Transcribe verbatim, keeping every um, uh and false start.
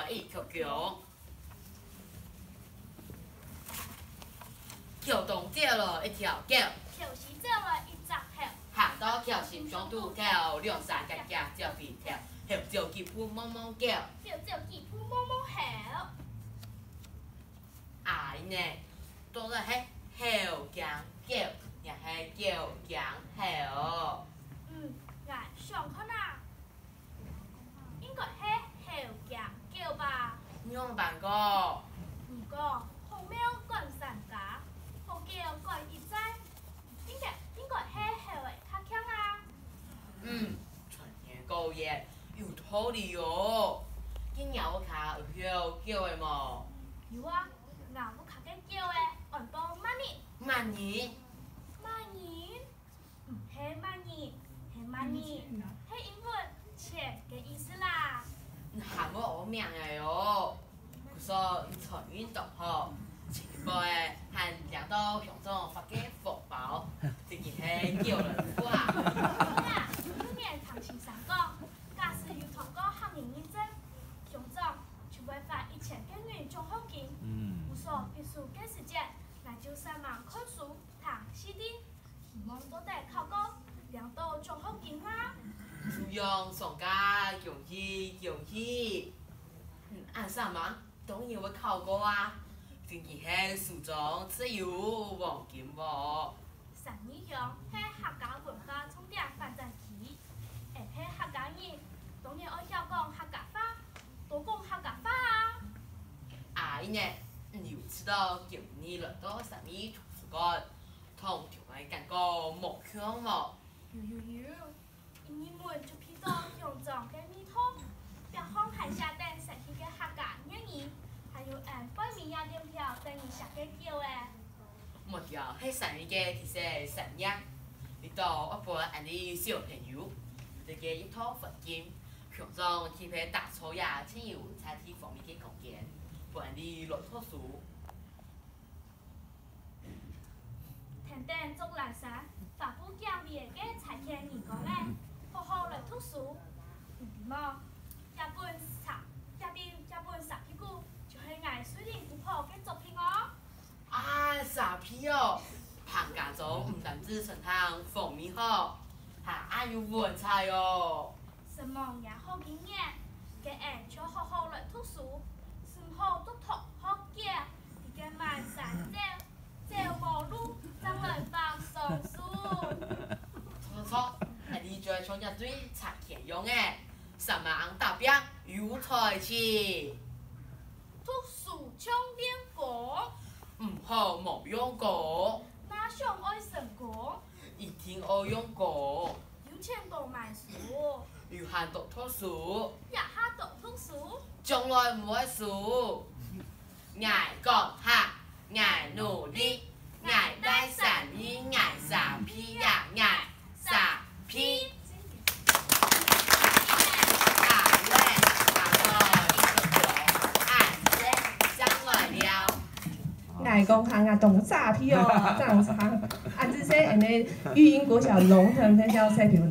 一條狗。橋東走來一條狗，橋西走來一隻猴，行到橋心巷肚頭，兩儕遽遽走回頭，猴走幾步望望狗，狗走幾步望望猴。阿姨呢，到底係猴驚狗，也係狗驚猴？嗯，𠊎想看啊， 應該係猴驚狗吧。仰般講？人講好貓管三家，好狗管一寨，應該，應該係猴仔較慶啊。嗯，傳言果然有道理哦。該若屋下有畜狗仔無？有啊，吾屋下个狗仔安到Money。Money？Money？ 毋係Money，係Money，係英文錢个意思啦。你還無學名仔哦！故所你財運當好，前幾擺還領到鄉長發个紅包，真經係狗來福啊！舊年聽先生講，假使有通過客語認證，鄉長就會發一千個銀獎學金。故所必須个時節，𠊎就煞猛看書、聽CD， 希望做得考過，領到獎學金啊！豬羊上架，恭喜恭喜！嗯，恁煞猛，當然會考過啊！真經係書中自有黃金屋。三義鄉係客家文化重點發展區，𠊎係客家人，當然愛曉講客家話，多講客家話啊！阿姨呢，你有試著今晡日來到三義圖書館， 同頭擺个感覺無共樣無？有有有，一入門就鼻著鄉長个味道，壁項還寫等生趣个客家諺語，還有𫣆背尾這聯票等於寫个狗仔。目標係三義个特色產業，這兜愛分𫣆俚小朋友有个一套環境，鄉長特別打造這自由在地方面个空間，分𫣆俚來讀書。 跈等祝藍衫、花布景圍个柴犬耳公仔，好好來讀書。你知無？這本三，這本，這本沙鼻牯就係𠊎瑞玲姑婆个作品哦。啊，沙鼻哦！彭家莊毋單止餐廳風味好，還恁有文采哦！ 承蒙這好機緣，該𫣆就好好來讀書，毋好獨獨學狗，在該滿山走，走無路，正來放鬆手。著著著，𫣆俚就愛像這對柴犬樣仔，煞猛打拚有才氣。 讀書像練功，毋好無用功。若想愛成功，一定愛用功。有錢多買書，有閒多讀書，這下多讀書，將來毋會輸。𠊎講客，𠊎努力，𠊎戴三義，𠊎沙鼻呀，𠊎沙鼻。 𠊎講客，𠊎當沙鼻哦，正常。恁仔細，𫣆俚育英國小龍騰分校菜，比如